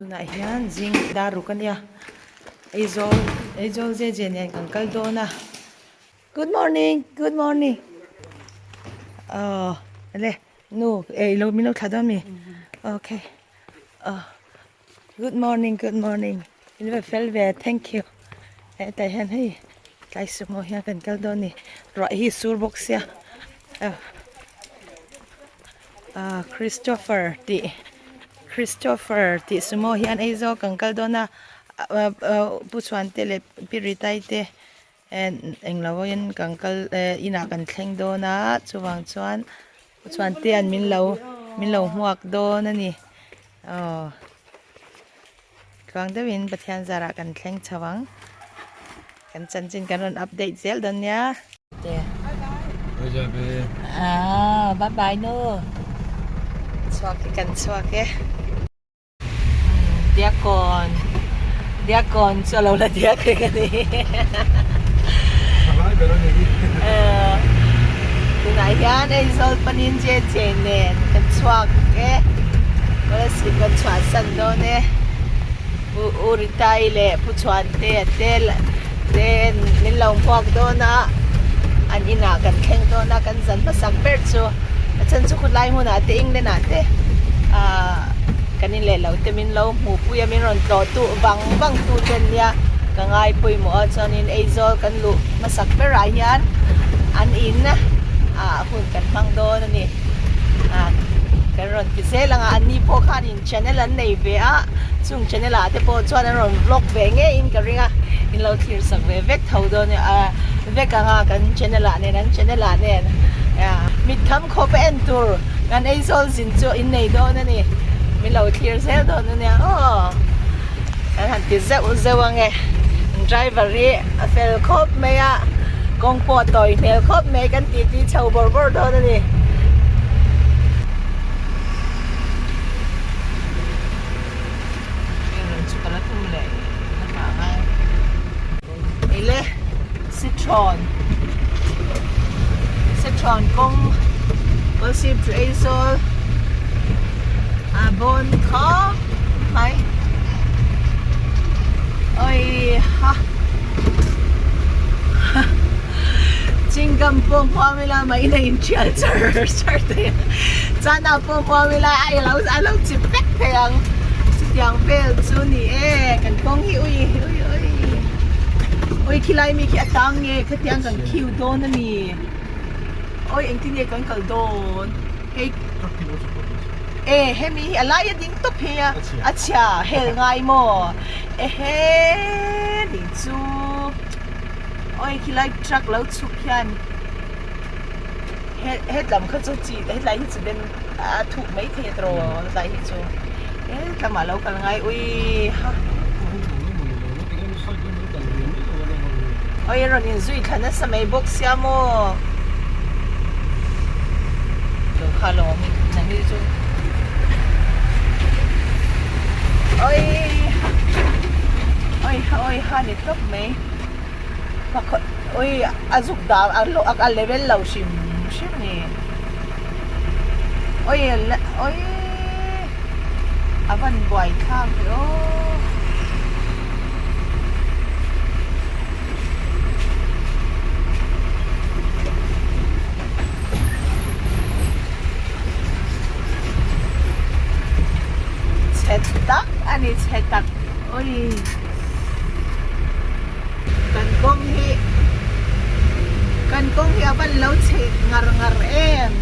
Tunah hian zing dar ruk a nia Aizawl Aizawl zeh zeh nen kan kal dawn a good morning good morning aw le nu eh ilo min lo thlah dawn mi okay aw good morning good morning in va fel ve thank you hetah hian hei tlai sumo hian kan kal dawn a ni ruah hi a sur bawk sia aw. Ah Christopher tih Christopher tih sumo hian Aizawl kan kal dawn a Pu Chhuante leh Pi Ritai te englo in kan kal inah kan thleng dawn a chuvang chuan Pu Chhuante an min lo min lo hmuak dawn a ni aw tluang deuhin Pathian zarah kan thleng chho ang kan chanchin kan rawn update zel dawn nia. Ah bye bye nu chhuak hi kan chhuak e diakkawn diakkawn chu a lo la diak reng a ni tunah hian Aizawl panin JJ nen kan chhuak e Kolasib kan chhuahsan dawn e Pu Uritai leh Pu Chhuantea te Ten min lo hmuak dawn a, an inah kan thleng dawn a, kan zan hmasak ber chu a chhan chu khawtlai hmunah te England ah te ahh kan in leh lo te min lo hmuh pui a, min rawn tlawh tu vang vang tu te an nia ka ngai pawimawh a, chuanin Aizawl kan luh hmasak berah hian an in ah hun kan hmang dawn a ni ah kan rawn ti zel ang a, an ni pawh khanin channel an nei ve a, chung channel ah te pawh chuan an rawn vlog ve ngeiin ka ring a, in lo thlir sak ve vek tho dawn a vek ang a kan channel ah nen an channel ah nen mitkham khawp a en tur kan Aizawl zin chu in nei dawn a ni min lo thlir zel dawn a nia aw kan han ti zeuh zeuh ang e driver hi a fel khawp mai a kawng pawh a tawi hmel khawp mai kan titi chho bawrh bawrh dawn a ni. Ile Citron Citron kawng Kawlsip chu Aizawl a bawn khawp mai oi ha Chingam pawh hmuam ila mai na in thial char char thei a chana pawh hmuam ila a lo a lo chip vek thei ang chutiang vel chu ni e kan kawng hi ui ui ui ui khilai mi khi a tang nge khatiang kan khiu dawn a ni oi engtin nge kan kal dawn hei e hemi hi a lai a ding tawp hi a a chhia hel ngai maw ehe nih chu. Oi khilai truck lo chhuk hian he hetlam kha chu chi hetlai hi chu den a thuk mai thei a tiraw hetlai hi chu hetlamah lo kal ngai ui ha oi a rawn inzui thla nasa mai bawk sia maw lo kha lo awm nang hi chu oi oi ha oi ha ni tawp mai. Pakhat ui a zuk dan a hlawh a level lo hrim hrim a ni ui ui a van buai thlak ve aw. Chhe tak a ni chhe tak ui. Kan kawng hi kan kawng hi a van lo chhe ngar ngar em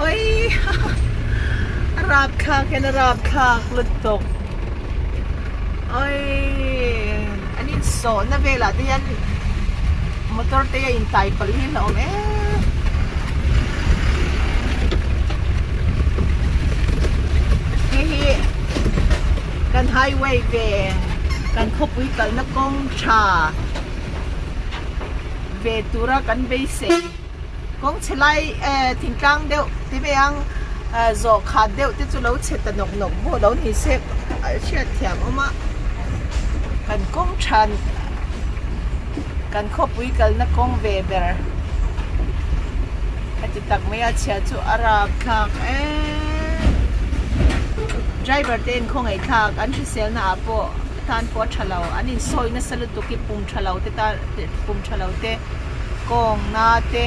oi a rap thlak hian a rap thlak lutuk oi an in sawh na velah te hian motor te a in tai palh hi a awm em hei hi kan highway ve kan khawpui kalna kawng tha ve tura kan beisei kawng chhe lai eh thingtlang deuh ti mai ang eh zawh khat deuh te chu lo chhe ta nawk nawk pawh lo ni se a hriat thiam awm a kan kawng tha kan khawpui kalna kawng ve ber heti tak mai a chhia chu a rapthlak em. Driver te in khawngaihthlak an hriselna ah pawh tan pawh a tha lo an insawi nasa lutuk hi pum tha lo te tan pum tha lo te kawng na te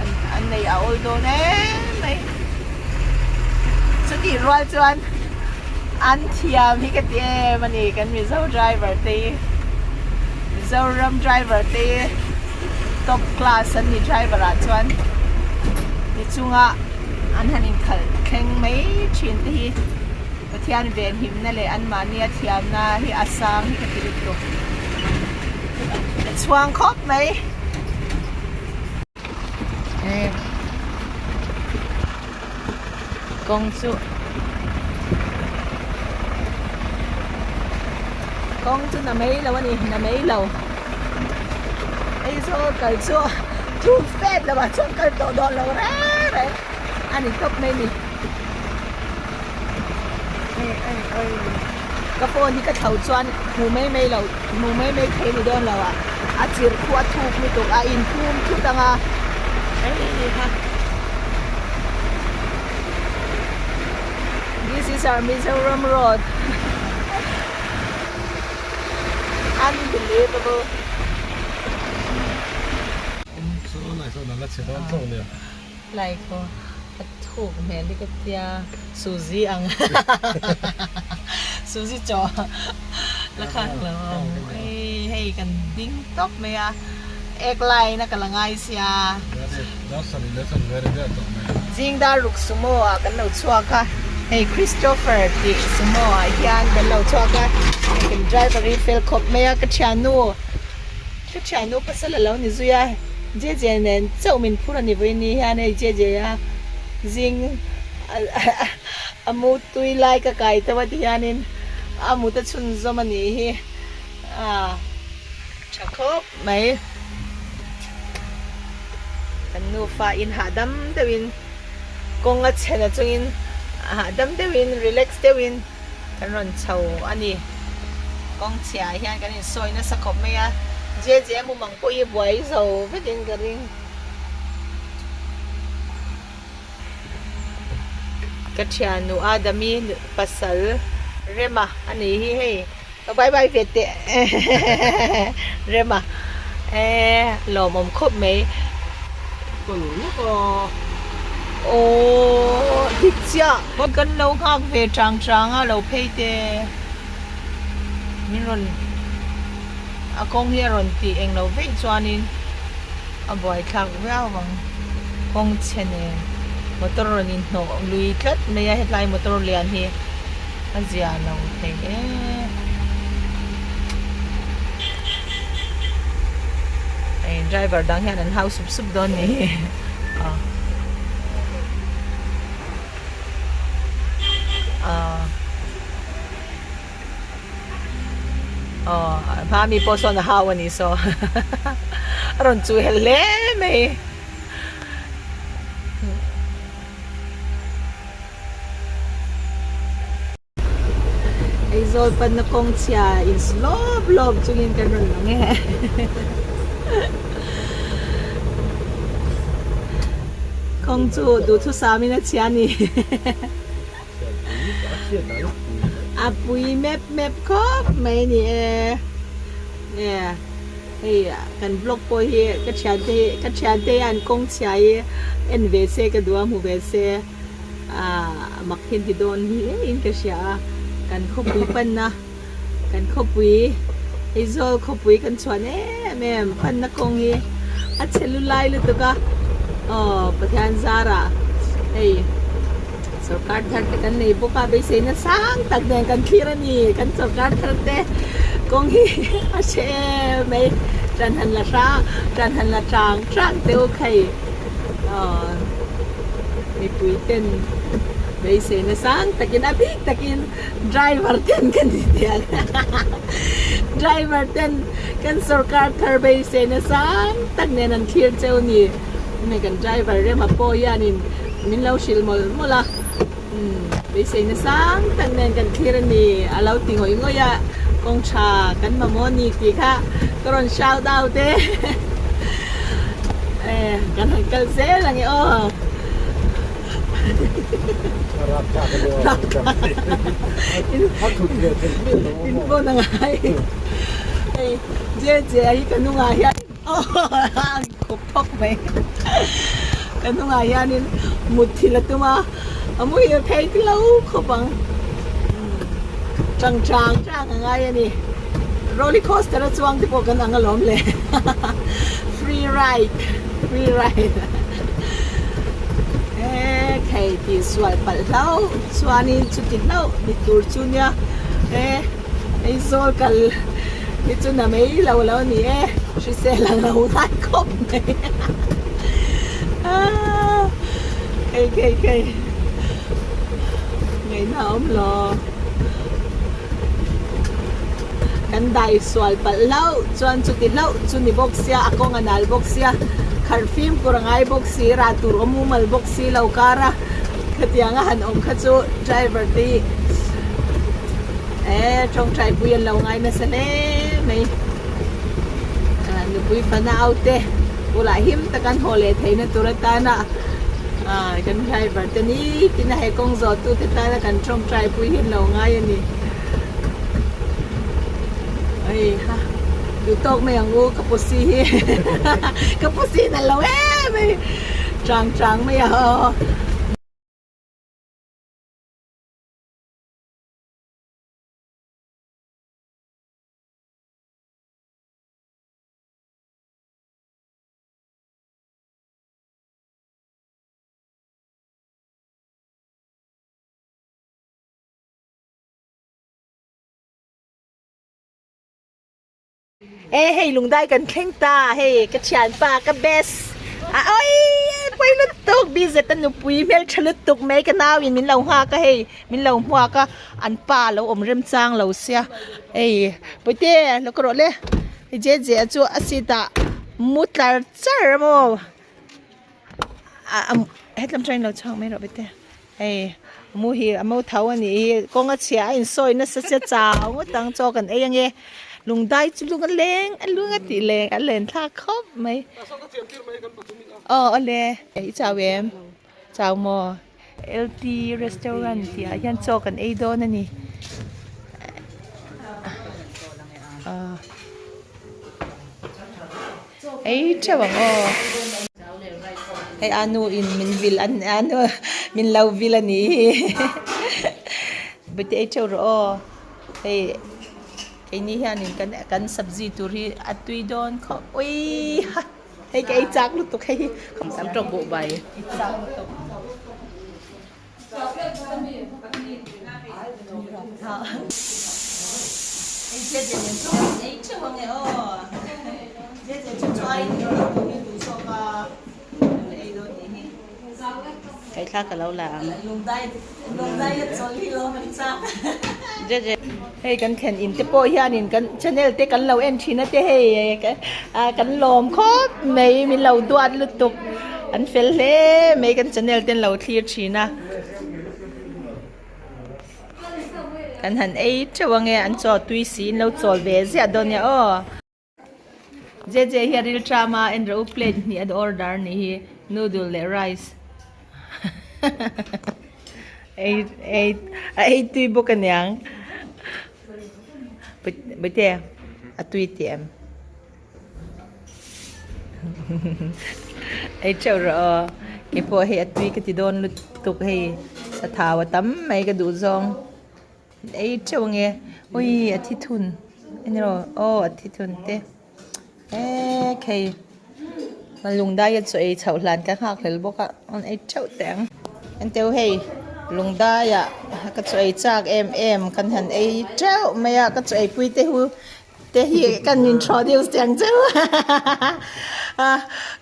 an an nei a awl dawn em mai chutih rual chuan an thiam hi ka ti em a ni kan Mizo driver te hi Mizoram driver te hi top class an ni driver ah chuan ni chunga an han inkhalh thleng mai thin te hi Pathian venhimna leh anmahnia thiamna hi a sang hi ka ti lutuk a chhuang khawp mai. Kawng chu kawng chu na mai lo a ni na mai lo Aizawl kal chu thu fet lo ah chuan kal tawh dawn lo reng reng a ni tawp mai ni ka phone hi ka thlo chuan hmu mai mai lo hmu mai mai thei ni dawn lo a a chirh khu a thuk lutuk a inphum thut ang a heiha this is our Mizoram road unbelievable. Lai khaw a thuk hmel hi ka tia Suzy ang Suzy chaw la khan lo ang hei hei kan ding tawp mai a ek line a ka la ngai sia Zing dar ruk sumo ah kan lo chhuak a hei Christopher tih sumo ah hian kan lo chhuak a hei kan driver hi fel khawp mai a ka thiannu Ka thiannu pasal a lo ni zui a, Jeje nen chauh min phur a ni vawiin ni hian hei Jeje a zing a mu tui lai ka kai teuh a ti hianin a mut a chhunzawm a nih hi a tha khawp mai. Kan nufa in hahdam deuhin kawng a chhen a chungin hahdam deuhin relax deuhin. Kan rawn chho a ni. Kawng chhiah hian kan insawi nasa khawp mai a, JJ mumang pawh hi buai zo vekin ka ring. Ka thiannu Adami pasal Rema a ni hi hei ka bye bye ve teh Rema e lawmawm khawp mai. Aww dik chiah kan lo nghak ve chang chang a lo phei te min rawn a kawng hi a rawn tih eng lo veih chuanin a buaithlak viau ang kawng chhe nen motor rawn inhnawh lui tlat mai a hetlai motor lian hi a zia lo thei em. Driver dang hian an hau sup sup dawn ni hi ah ah aw a hma mi pawh sawn a hau a ni saw a rawn chu hel hle mai. Aizawl panna kawng chhia in lawp lawp chungin kan rawn lang e. Kawng chu duhthusam in a chhia a ni. A pui mep mep khawp mai a ni e. Hei kan vlog pawh hi ka thiante hi ka thiante hian kawng chhia hi en ve se ka duh a hmu ve se. Ahh mak hian ti dawn hle in ka hria a, kan khawpui panna kan khawpui Aizawl khawpui kan chhuan em em panna kawng hi a chhe lu lai lutuk a aw Pathian zarah hei sorkar thar te kan nei bawk a beiseina sang tak nen kan thlir a ni kan sorkar thar te kawng hi a hre em mai ṭan han la hrang ṭan han la ṭang ṭang teh u khai. Mipui ten beiseina sang takin a bik takin driver ten ka ni tiang driver ten kan sorkar thar beiseina sang tak nen an thlir cheu ni hei kan driver rema pawh hianin min lo hrilh mawlh mawlh a beiseina sang tak nen kan thlir a ni a lo ti ngawih ngawih a kawng tha kan mamawh a ni tih kha ka rawn shout out e. Kan han kal zel ang e aw. In phone a ngai hei Jeje a hi ka hnungah hian a khup phawk mai ka hnungah hianin mutthilh a tum a a muhil phei lo khawp ang tang chang chang a ngai a ni roller coaster a chuang te pawh kan ang alawm le free ride free ride e thei tih sual palh hlauh chuanin chuti hlauh ni tur chu nia e Aizawl kal hi chu na mai lo lo a ni e hrisel ang lo ngai khawp mai aaa hei hei hei ngaihna a awm lo kan dai sual palh hlauh chuan chuti hlauh chu ni bawk sia a kawng a nal bawk sia kharh fimkhur a ngai bawk si rah tur awm mumal bawk si lo kar a khatiang a han awm kha chu driver te hi E tawngtai pui an lo ngai nasa hle mai. Nupui fana aute bulah him tak an haw leh theihna tur atana kan driver te nitin a he kawng zawh tu te tana kan tawngtai pui hi an lo ngai a ni. Hei ha duh tawk mai ang u ka pusi hi ka pusi na lo em mai chang chang mai a aw. E hei lungdai kan thleng ta hei ka thianpa ka best a oi pawi lutuk BZ a nupui hmeltha lutuk mai ka nau in min lo nghak a hei min lo hmuak a an pa lo awm rem chang lo sia hei pawite lo ka rawh le hei je je a chu a seat ah mu tlar char a maw a hetlam tangin lo chhuak mai rawh pawite. Hei mu hi a mo tho a nih hi kawng a chhia a insawi nasa sia chau ngawt ang chaw kan ei ange lungdai chu lung a leng a lung a tih leng a len thlak khawp mai aw awle i chau em chau maw L_T restaurant tih ah hian chaw kan ei dawn a ni ah ei theuh ang aw. Hei a nu in min vil a a nu min lo vil a nih hi bete ei theuh rawh aw hei keini hianin kan kan sabzi tur hi a tui dawn khawp ui ha hei ka ei chak lutuk hei hi Sam tawk buh bai. Kai thla ka lo la ang. Hei kan thlen in te pawh hianin kan channel te kan lo en thin a te hei kan lawm khawp mai min lo duat lutuk an fel hle mai kan channel te an lo thlir thin a kan han ei teuh ange an chaw tui siin lo chawl ve ziah dawn nia aw. JJ hi a ril tram a en rawh u plate hnih a order nih hi noodle leh rice ei ei a ei tui bawk aniang Bawihte a tui tih em ei teuh rawh aw keipawh hei a tui ka ti dawn lutuk hei sathau a tam mai ka duh zawng. Ei teuh ange ui a thi thun eng emaw aw a thi thun te eee khei lungdai a chaw ei chhoh hlan ka nghak hlel bawk a an ei teuh teh ang enteu hei lungdai ah ka chaw ei chak em em kan han ei teuh mai a ka chaw ei pui te hu te hi kan introduce teh ang cheu a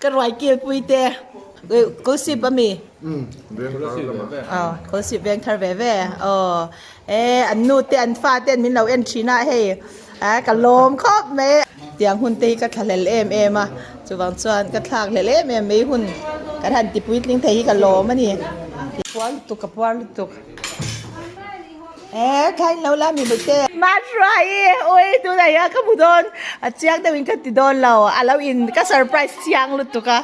ka ruai kil pui te kawlsip ami. Aw Kawlsip veng thar ve ve aw e an nu te an fa ten min lo en thin a hei a ka lawm khawp mai tiang hun te hi ka thlahlel em em a chuvang chuan ka thlak hlel em em mai hun kan han ti puitling thei hi ka lawm a ni puar lutuk ka puar lutuk e khain lo la mi mite. Mahruai ui tunah hian ka hmu dawn a chiang deuhin ka ti dawn lo a lo in ka surprise chiang lutuk a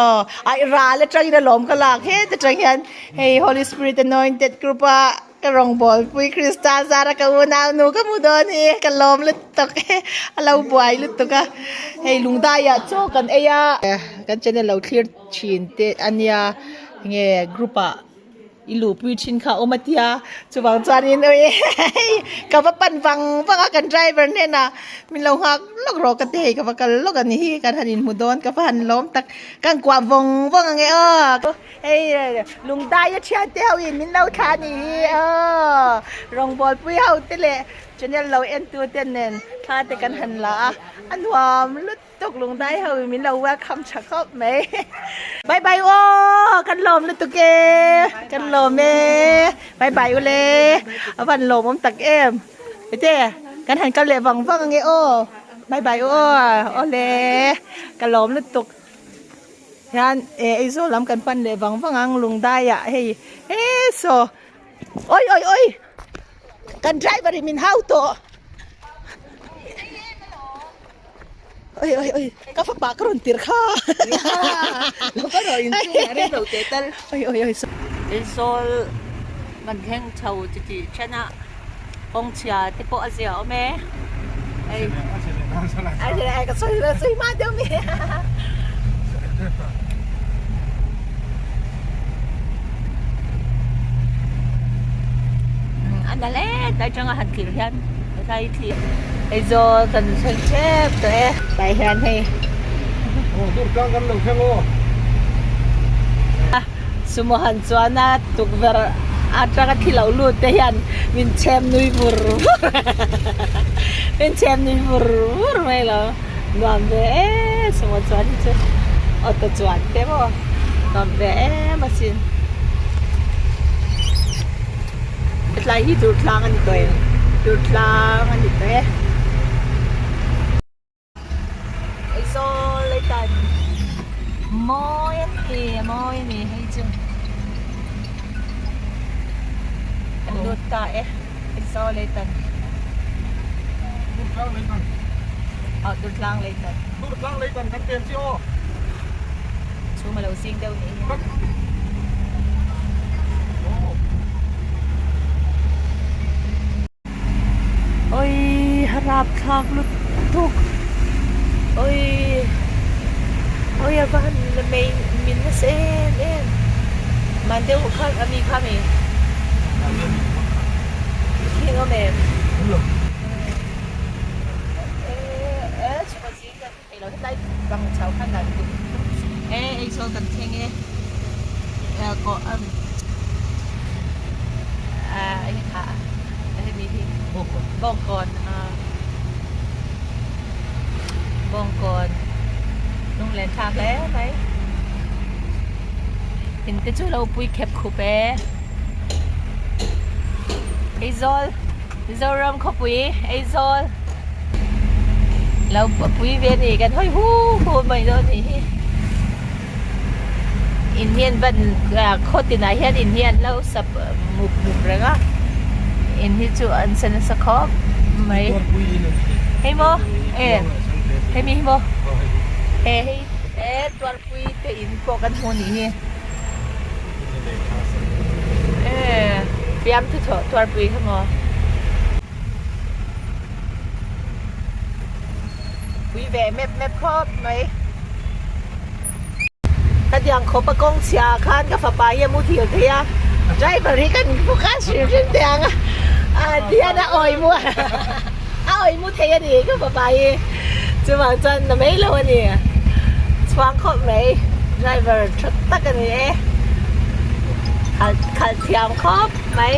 aw aih ral atangin a lawm ka lak heta tang hian hei Holy Spirit Anointed group a ka rawngbâwl pui Krista zara ka unau nu ka hmu dawn hi ka lawm lutuk e a lo buai lutuk a hei lungdaiah chaw kan ei a kan channel lo thlir thin te ania nge group ah. I luhpui thin kha awm a tia, chuvang chuanin ui ka va pan vang vang a kan driver hnenah min lo nghak lawk rawh ka ti hei ka va kal lawk a ni hi kan han inhmu dawn ka va han lawm tak ka han kuah vawng vawng ang e aw hei lungdai a thian te ho in min lo thlah a ni hi aw rawngbawlpui ho te leh channel lo en tu te nen thla te kan han la a a nuam lut. Tuk lung dai ho in min lo welcome tha khawp mai. Bye bye aw kan lawm lutuk e kan lawm e bye bye ule a van lawm awm tak em ete kan han kal leh vang vang ange aw bye bye aw awle ka lawm lutuk hian e Aizawl lam kan pan leh vang vang ang lung dai ah hei e saw oi oi oi kan driver in min hau tawh. Oi oi oi ka fapa ka rawn tir kha Lo ka rawn in chung a rei lo teh tal. Oi oi oi Aizawl kan thleng chho chi tih then a kawng chhia te pawh a zia awm e. Hei Ai ka sawi la sawi hma deuh mi. A na hle tlai tanga han thlir hian tlai thlir. Aizawl kan thleng tep tawh e. Tlai hian hei. Aw dur tlang kan lo thleng aw. Sumo han chuan a tukverh atanga thi lo lut te hian min chhem nui vur vur min chhem nui vur vur mai lo nuam ve em sumo chuan hi chu auto chuan te maw nuam ve em asin. Hetlai hi Durtlang a ni tawh em? Durtlang a ni tawh e. Aizawl leitan mawi a ni a mawi a ni hei chu kan lut ta e Aizawl leitan Durtlang leitan aw Durtlang leitan Durtlang leitan kan pem chi aw chhum a lo zing deuh nih hi. Oi a rap thlak lutuk oi oi a va han la mai min nasa em em man deuh khan ami kha mi thing awm em e eizawl kan thleng e Bawngkawn Bawngkawn lunglen thlak hle mai in te chu lo pui khep khup e Aizawl Mizoram khawpui Aizawl lo pui ve a ni kan hawi hu hu mai dawn a nih hi. In hian ban khaw tinah hian in hi an lo sap mup mup reng a in hi chu an sa nasa khawp mai hei maw e hemi hi maw he hei he tuarpui te in pawh kan hmu anih hi e fiamthu thawh tuarpui kha maw. Pui ve mep mep khawp mai. Khatiang khawp a kawng chhia ah khan ka fapa hi a mu thil thei a, driver hi kan focus hrim hrim teh ang a, ah tihian a awi mu a awi mu thei a ni ka fapa hi chuvang chuan na mai lo a ni, chhuang khawp mai driver tha tak a ni e, khalh khalh thiam khawp mai.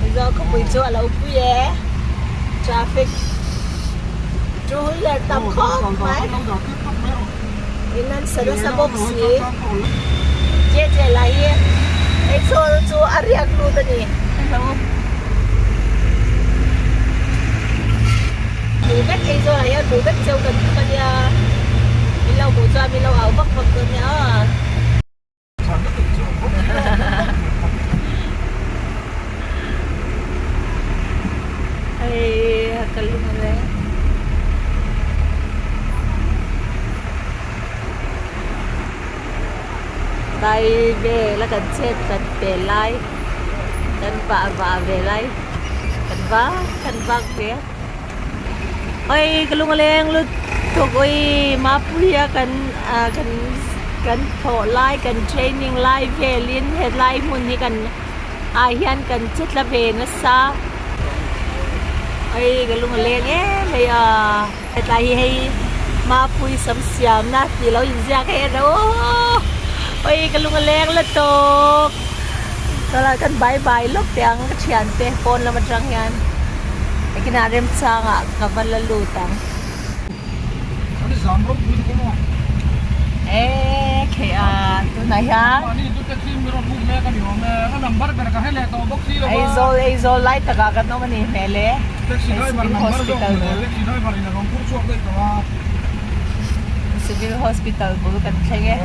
Mizo khawpui chu a lo pui e traffic two wheeler tam khawp mai. In an sa nasa bawk si. Jeje lah hi Aizawl chu a riak lut a ni. Hello. Hmuh vek Aizawl ah hian hmuh vek cheu kan tum a nia. Min lo hmuh chuan min lo au vak vak dawn nia. Hei a ka lung le. Tlai vel a kan chet kan pe lai kan vah vah ve lai kan vak kan vak ve a. Oi ka lung a leng lutuk oi Mapuia kan ah kan kan thawh lai kan training lai velin helai hmun hi kan ah hian kan che tla ve nasa oi ka lung a leng em mai a hetlai hi hei Mapui sam siamna tih lo inziak hei a ro oi ka lung a leng lutuk tunah kan bye bye lawk teh ang ka thiante pawn lam atang hian. Engtin ah remchangah ka va la lut ang. Eee khei a tunah hian Aizawl Aizawl lai takah kan awm a ni hmel e Civil Hospital bul Civil Hospital bul kan thleng e.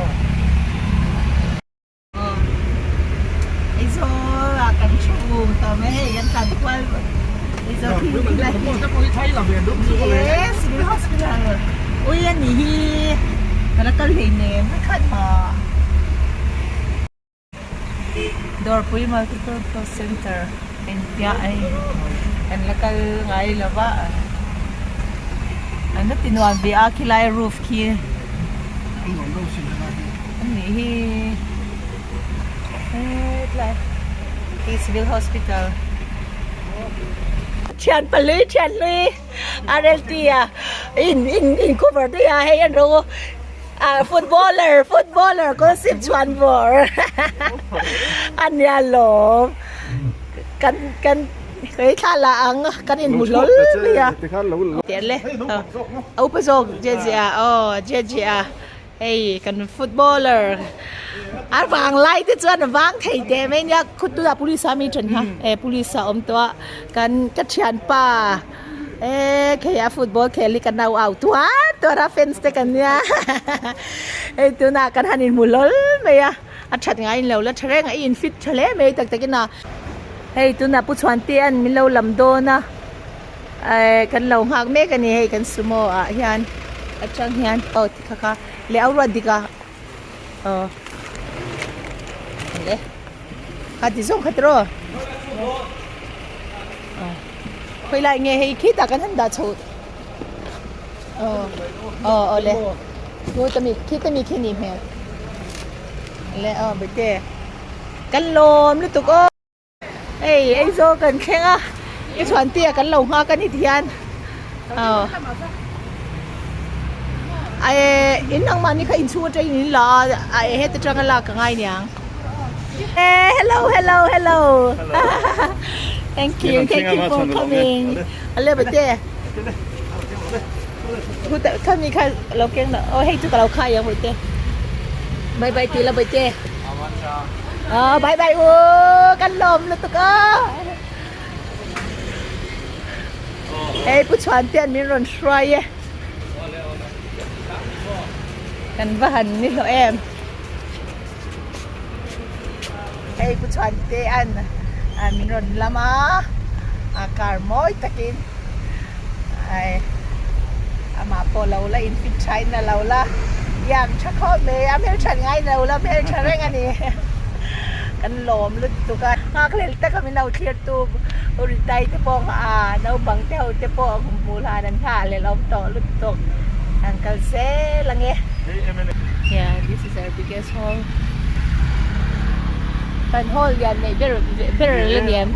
Aizawl ah kan thu tawh mai hei kan tlan kual Aizawl khi khi lai hi Civil Hospital ui a nih hi ka la kal hlei nem khat mah Dawrpui Multipurpose Center engtiah a kan la kal ngai lo va an la ti nuam ve a khilai roof khi. Ani hi hetlai hi civil hospital thian pali thian hlui RLT a in in in cover daih a hei an ro ah footballer footballer kawlsip chhuan bawr ania lawm kan kan hei thla lah ang kan inhmu hlawl mai a tiang le a upa zawk jeje a aw jeje a. Hei kan footballer a vang lai te chuan a vang thei teh mai nia khutuna police a mi then kha e police a awm tawh a kan ka thianpa e khei a football khel hi ka nau au tuar tuar a fans te kan nia hei tunah kan han inhmu hlawl mai a a that ngai in lo la tha reng a i in fit tha hle mai tak takin a hei tunah Pu Chhuantea'n min lo lam dawn a. Eh kan lo nghak mek a ni hei kan sumo ah hian atang hian aw ti kha kha leh a ruat dik a aw le kha ti zawng kha tiraw aw khawi lai nge hei khitah kan han dah chho aw aw aw le khita mi khita mi khi nih hmel le aw bete kan lawm lutuk aw. Hei Aizawl kan thleng a i chhuantia kan lo nghak a ni ti hian aw eh in ang mahni kha inchhung atangin in la a eh heta tanga lak a ngai niang eh hello hello hello thank you thank you for coming a le bate khami kha lo keng na oh hei chu ka lo khai ang bate bye bye ti la bate Ờ, bye bye u kan lawm lutuk a Hei Pu Chhuantea'n min rawn hruai e Kan va han ni hlawh em Hei Pu Chhuantea'n min rawn lam a a car mawi takin Ai amah pawh lo la in fit tha in a lo la iang tha khawp mai a hmelthat ngai lo la hmeltha reng a ni kan lawm lutuk a nghakhlel taka min lo thlir tu uritai te pawh a naupang te ho te pawh hmuh hlan an nghah leh awm tawh lutuk an kal zel ang e. Yeah this is our biggest hall kan hall lian neih ber ber la ni em.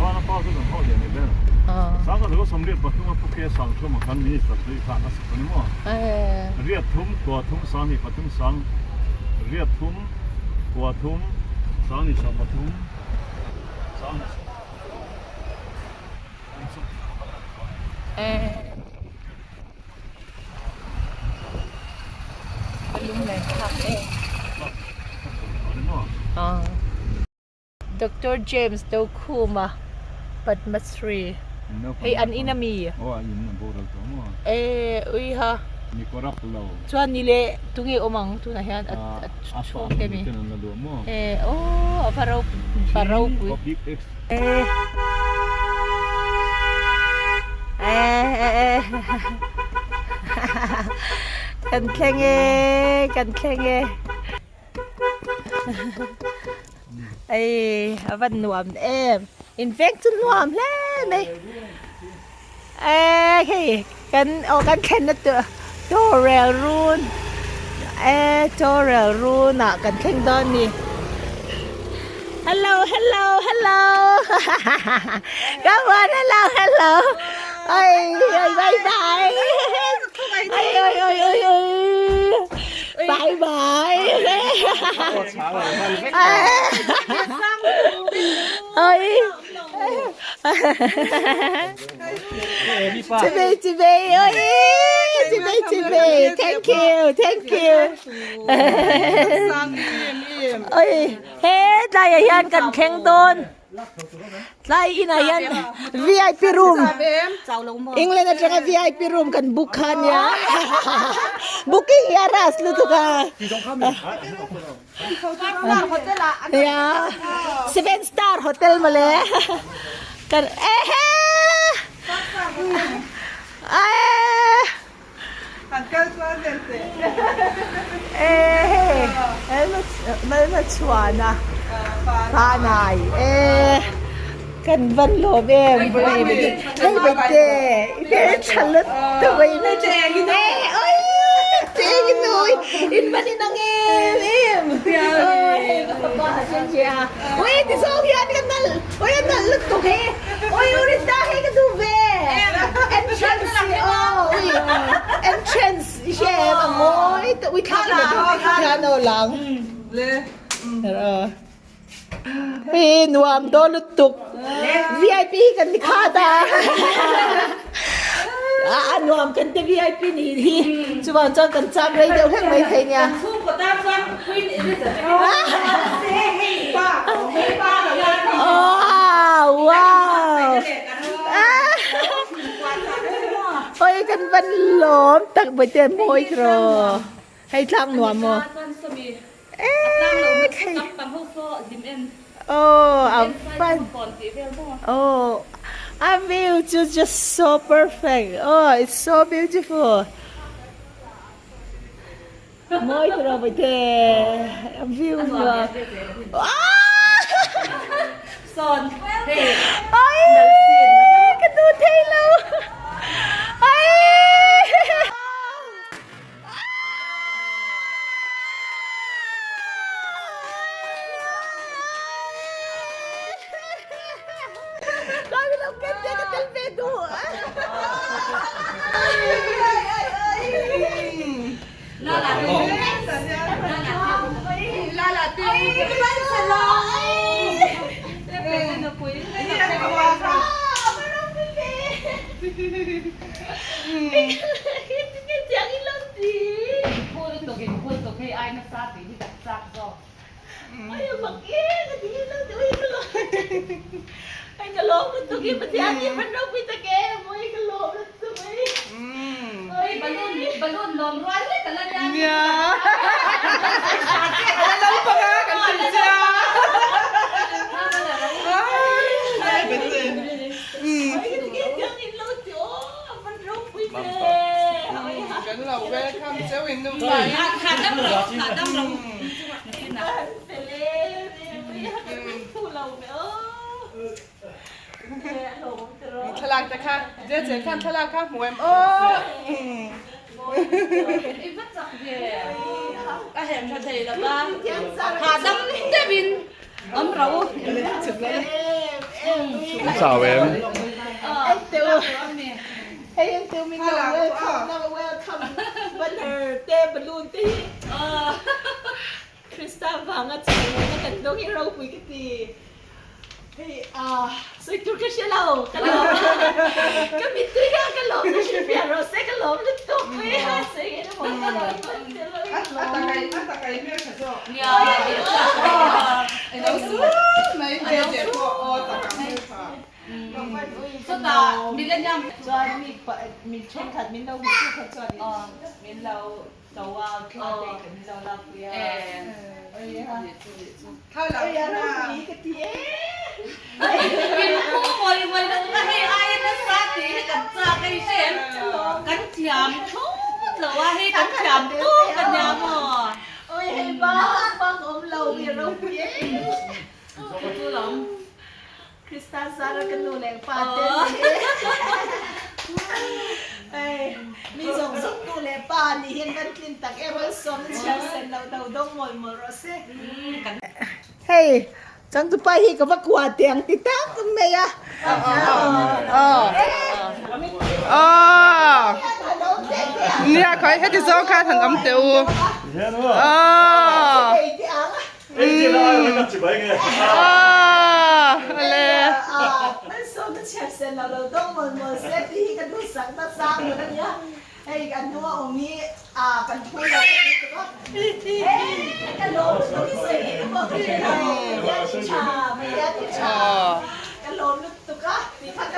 Ka lung len thlak. Doctor James Dokhuma Padmashree hei an in ami e uiha chuan ni leh tunge awm ang tunah hian a chhung te ami e aw a va ropui ropui e kan thleng e kan thleng e. Ei a van nuam em in veng chu nuam hle mai e hei kan aw kan thlenna tur tawrel run e tawrel run ah kan thleng dawn a ni hello hello hello come on hello hello oi oi bye bye oi oi oi oi oi. Bye bye. Oi. Chibai chibai oi. Chibai chibai. Thank you. Thank you. Oi. He tlai ah hian kan thleng dawn. Tlai inah hian VIP room England atanga VIP room kan book kha ania booking hi a rush lutuk a nia seven star hotel mawle kan ehe ae. Malmachhuana Panai e kan van lawm em hei baite i hmel tha lutuk a in e oi cheng in ui in van inang em em oi hei ka fapa a chen che a ui ti zawng hian ka nalh ui a nalh lutuk he ui Urinda hei ka duh ve entrance hi aw ui entrance i hria em a mawi tawh ui thla ka thla no lang ui nuam dawn lutuk vip hi kan ni khat a a nuam kan te vip ni hi chuvang chuan kan cham rei deuh hlek mai thei nia Wow! Oi kan van lawm tak bawihte mawi tiraw hei tlang nuam maw Oh a van Oh a view chu just so perfect oh it's so beautiful. Mawi tiraw bawihte a view nuam Ai ka duh thei lo Ai Thlalak te kha je khan thlalak kha hmu em aw Ka hem tha thei lo va hahdam deuhin awm ro. An chau em? Hei an teu min lo welcome na welcome banner te balloon te hi Krista vanga chhawmna kan dawng hi ropui ka ti. Hei ah sawi tur ka hre lo ka lawm ka mittui kha ka lawm ka hre fiah rawh se ka lawm lutuk mai a sawi nge na maw ka lawm A takai a takai hmel tha zawk. Nia. Alo su mai ve. Chutah Millennium Chuan mi mi thenkhat min lo hmu tu kha chuan min lo to a thla te kan lo lak pui a. Oi a ropui ka ti e. Min phu ngawi ngawi lutuk a hei aia nasa tih hi kan chak a i hre em? Kan thiam thlawt lo a hei kan thiam tawk a nia maw? Oi hei bak bak awm lo mi ropui e. Chu lam. Krista zara ka nu leh pa te ni mi zawng zawng nu leh pa nih hian kan tlin tak em a sawm chhiar sen loh do dawng mawlh mawlh rawh se. Hei changtupa hi ka va kuah teh ang ti tak mai a. Nia khawi heti zawng khan han awm teh u.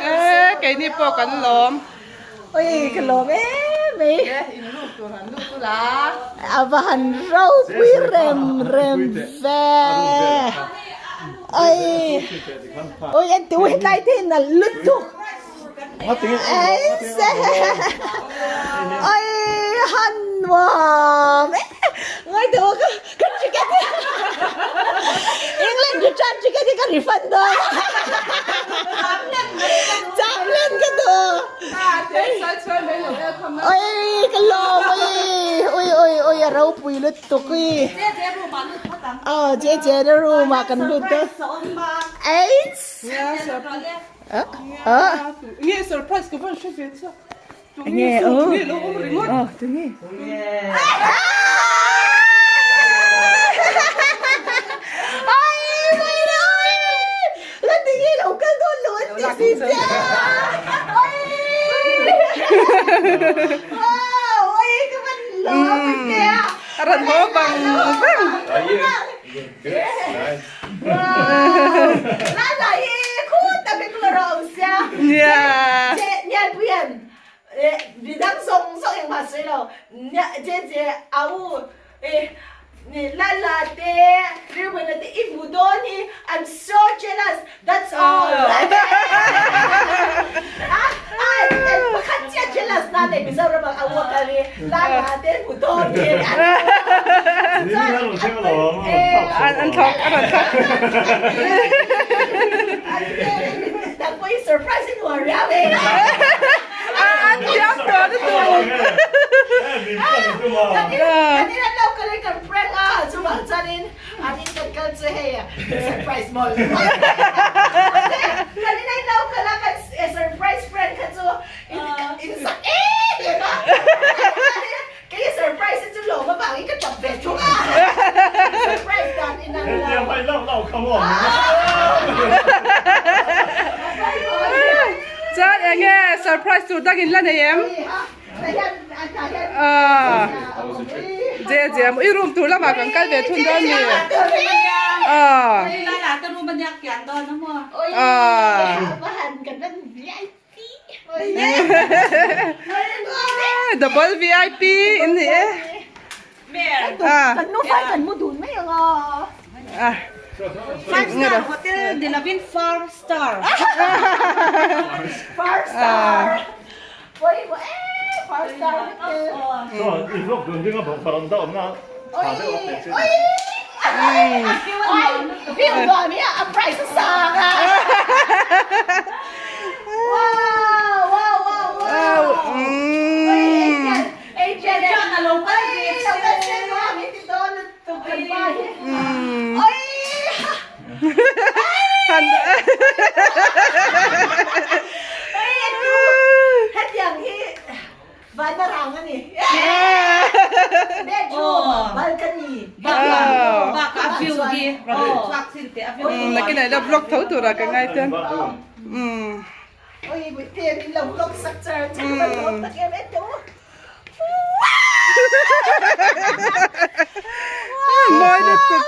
E keini pawh kan lawm. Oi ka lawm em mai. A va han ropui rem rem ve. Oi oi en tu hetlai te hi nalh lutuk. Oi han nuam e. Ngai deuh a ka ticket hi England return ticket hi ka refund dawn. Chak len ka duh. Oi ka lawm oi oi oi oi a ropui lutuk i. Aw je je na room ah kan lut dawn. Eis. Nge surprise ka van hre ve chiah. Nge aw tunge. A rawn haw bang bang. Nia. Midang zawng zawng engmah sawi lo, je je a u Lala te Rilbuaina te i hmu dawn hi I'm so jealous that's all pakhat chiah jealous na nei Mizoram ah a u a kal hi Lala te hmu dawn hi An thawk a rawn thawk. Nang pawh hi surprise i nuam riau e. An thiam tawh lutuk. Kan in an lo kal in kan prank a, chuvang chuanin an in kan kal chu hei surprise mawlh mawlh. Kan in an lo kal a kan surprise prank kha chu in sak em em a. Kei surprise hi chu lawm avangin ka tap ve thung a. Surprise dan in ang lo. Chuan enge surprise tur dangin la nei em? Aaa Je je i room tur lamah kan kal ve thun dawn mi? Aaa Aaa Double VIP in ni e. Kan nu fai kan mu dun mai ang a. Five star hotel ni lovin far star. Far star. Pawimawh e far star hotel. Chuan i vlog dun ding a veranda awmna tha deuh a pe che. View nuam hi a price a sang a. Wow wow wow wow. Agent a lo kal ve lo kal che nuam hi ti dawn lutuk kan pa hi. Oi. Hetiang hi Vana rang a ni. Bedroom, balcony. Bakah a view hi rawn chhuak chin teh a view. Nakinah ila vlog tho turah ka ngai chuan. Oi, Muite min lo vlog sak char char ka van lawm tak em em teh u. Mawi lutuk.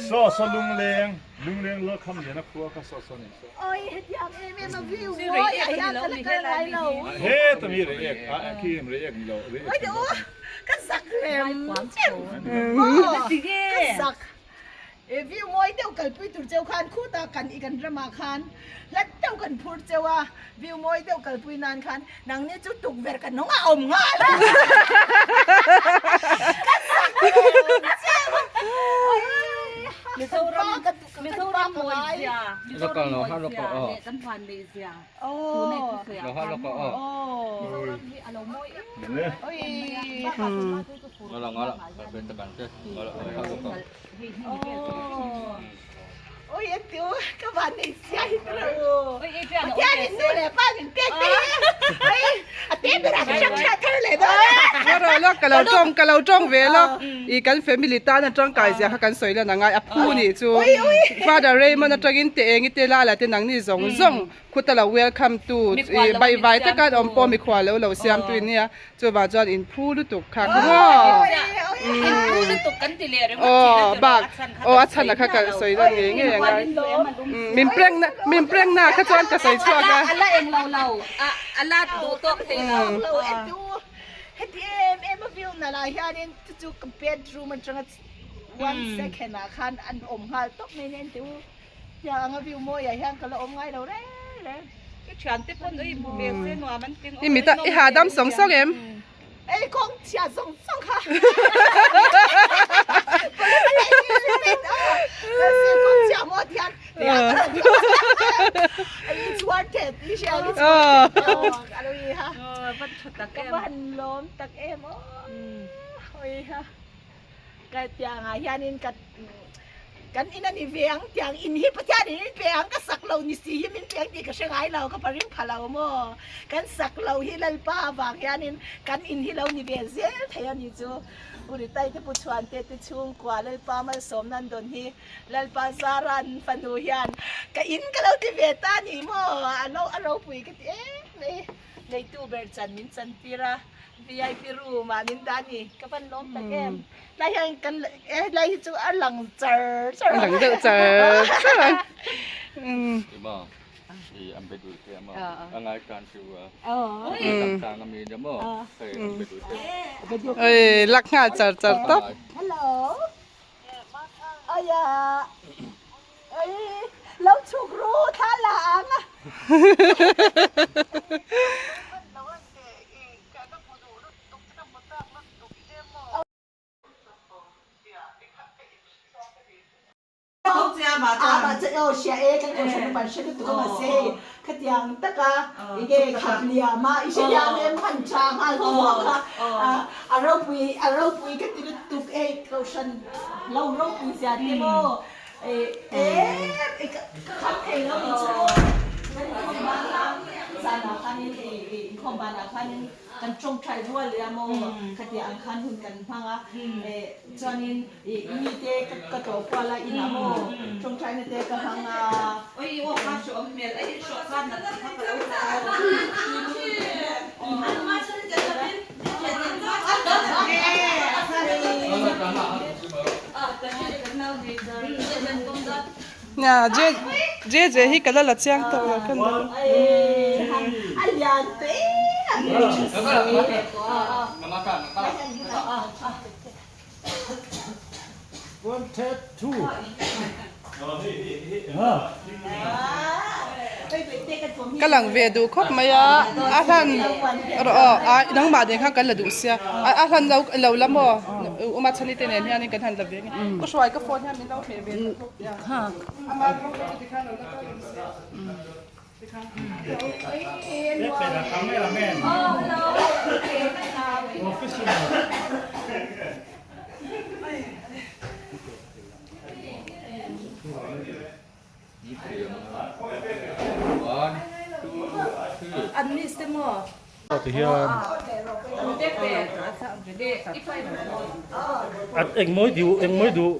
Saw saw lungleng lungleng lal kham lian a khua kha saw saw ni saw. Oi hetiang em em a view mawi ah hian ka la kal ngai lo. He ta mi reiek a khi em reiek ni lo reiek. Oi u ka zak rem chem maw ka zak e view mawi deuh kalpui tur cheu khan khutah kan i kan ramah khan hlat deuh kan phur cheu a view mawi deuh kalpui nan khan nangni chu tukverh kan hnung a awm nghal a ka zak rem chem Mizoram Mizoram mawi zia Mizoram mawi zia leh kan huan neih zia tuna i thusawi ah khan Mizoram hi a lo mawi em em mai a. Oi en tiu ka van nei sia hi ka lo Pathian in nu leh pa min pek te hi oi a te ber ah ka hrang hriat thar leh dawn e. Ngaw rawh lawk ka lo tawng ka lo tawng ve lawk i kan family tan a tangkai zia kha kan sawi lan a ngai a phu nih chu Father Raymond atangin te eng i te la la te nangni zawng zawng khuta lo welcome tu i baihvai taka an awm pawh mikhual lo lo siam tu in nia Chuvang chuan in phu lutuk kha ka maw? In phu lutuk kan ti leh ringawt thin a tiraw a chhan kha aw a chhan a kha ka sawi dawn ngei ngei ang a. Min prank na min prank na kha chuan ka sawi chhuak a. A la eng lo lo a a la duh tawk thei lo. Lo en tu heti em em a view na lah hianin chu chu ka bedroom atanga one second ah khan an awm nghal tawp mai nen teu. Tiang anga view mawi ah hian ka la awm ngai lo reng reng. I thiante pawn ui hmu ve se nuam an ting I mit a i hahdam sawng sawng em? Ei kawng chhia zawng zawng kha. Kawng chhia maw tiang It's worth it. I hria it's worth it. A lo i ha. Van tha tak em. Ka van lawm tak em aw. Oi ha. Ka tiang ah hianin ka kan in a ni ve ang tiang in hi Pathian in min pe ang ka sak lo ni si hi min pe ang tih ka hre ngai lo ka paring pha lo maw kan sak lo hi Lalpa avang hianin kan in hi lo ni ve zel thei a ni chu Uritai te Pu Chhuante te chhungkua Lalpa malsawm nan dawn hi Lalpa Zaran fanu hian ka in ka lo ti ve ta a ni maw a lo a ropui ka ti em mai neitu ber chan min chan tir a. VIP room ah min dah a ni ka van lawm tak em tlai hian kan e helai hi chu a lang char char a lang deuh char char a Ema i an be duh che a maw a ngai tan chu a tam tang a mi nia maw hei an be duh che oi lak nghal char char tawp hello aya oi lo chhuk ru thla la ang a. Khatiang taka enge khat liam a i hre hian em han tha nghal hawk hawk a a ropui a ropui ka ti lutuk e kohhran lo ropui zia te maw e e ka kham thei lo ni chu kan inkhawm banah zanah khanin e inkhawm banah khanin kan tawngtai rual leh a maw khatiang ang khan hun kan hmang a e chuanin ih mite ka tlawh kual a inah maw tawngtaina te ka hmang a. Oi i aw kha hrawh hmel a i hrawh khan nat kha ka lo hlau Nia je je je hi ka la la chiang tawh lo ka ni. Ka lang ve duh khawp mai a a hlan rawh aw a nangmah nen khan kan la duh sia a hlan lo lo la maw uma chhani te nen hianin kan han la ve nge ka hruai ka phone hian min lo hmeh ve ta bawk nia ama rawng te chu tikhan lo la tawh em sia tikhan. An miss te maw? Eng mawi duh eng mawi duh.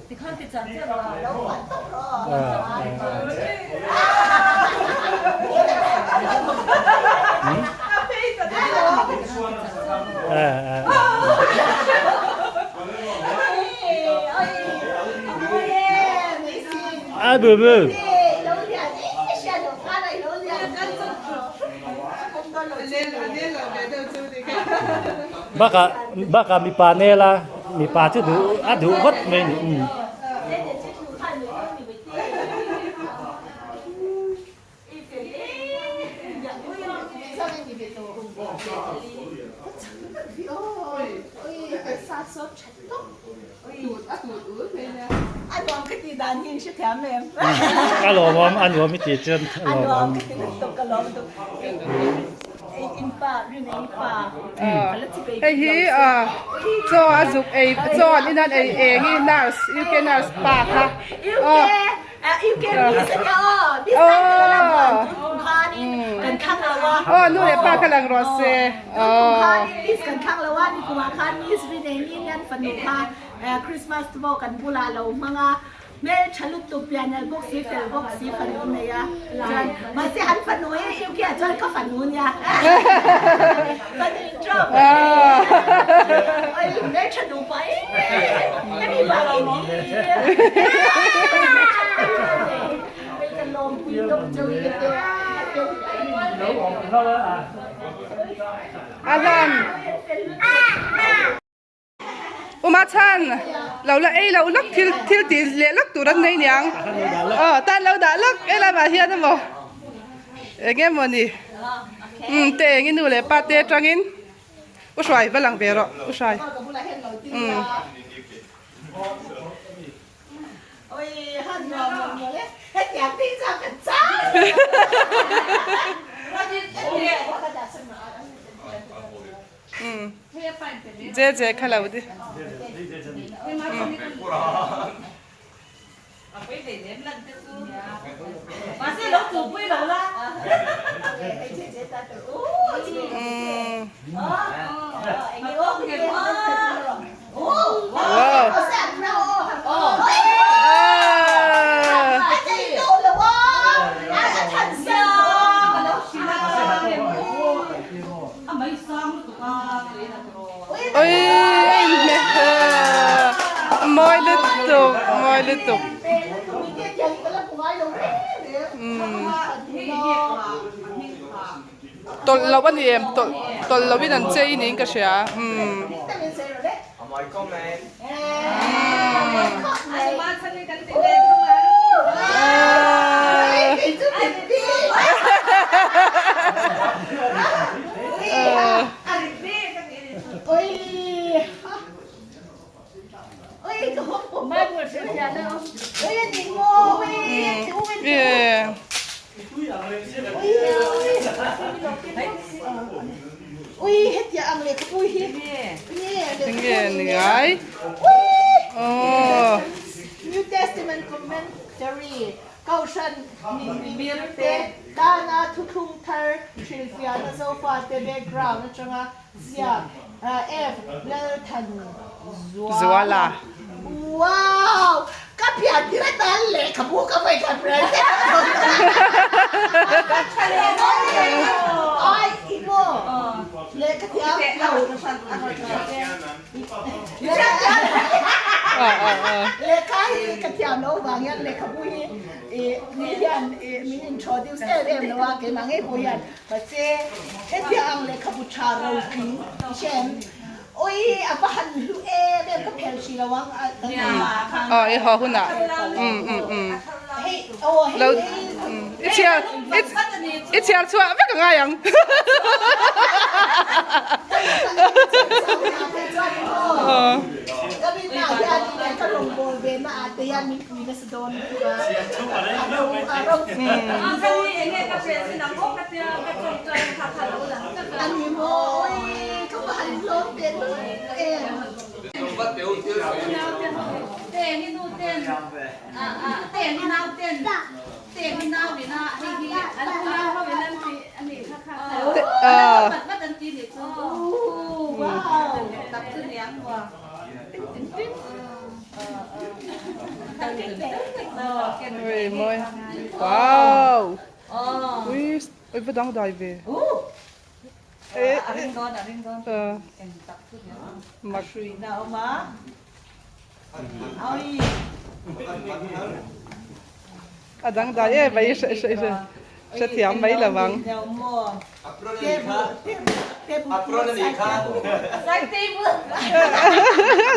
Ai bu bu. Bakah bakah mipa nel a mipa chu duh a duh vat mai a ni umm. A lawmawm a nuam i tih chuan a lawmawm. Hei hi chaw a zuk ei chaw an in an ei eng i nurse UK nurse pa kha. Aw nu leh pa kha lang rawh se aw. A hlan Uma chhan lo la ei loh lawk thil thil tih leh lawk tur an nei niang aw tan lo dah lawk e lamah hian emaw eng emaw ni umm te eng i nu leh pa te atangin u hruai va lang ve rawh u hruai umm. Je je kha lo di. Oi mawi lutuk mawi lutuk tawlh loh a ni em tawlh tawlh loh in an chei niin ka hria umm. Enge ni ngai aw. New Testament Commentary Kohhran Mimir te tana thuthlung thar hrilhfiahna Zofate background atanga ziak F. Lalthan Zuala. Wow! Ka pian tir atan lehkhabu ka vawi khat reng te Ai i maw lehkha thiam lo Lehkha hi ka thiam loh vang hian lehkhabu hi mi hian min introduce em em lo a keimah ngei pawh hian Mahse, hetia ang lehkhabu tha ropui i hre em? Ui, a va han hlu em em, ka phel hrih lo ang a kan Aw, i haw hunah. Um um um. Hei, aw hei Lo hei. i chhiar i chhiar chhuah vek a ngai ang. Aw. Ka rinna hian in ka rawngbâwl ve na ah te hian min pui nasa dawn lutuk a. A ro a ro. A ni maw? Ui, ka va han hlawm teh lutuk em. Ui mawi. Wow. Ui, ui va dang dai ve. Mak. A dangdai em mai hre hre hre hrethiam mai lo ang.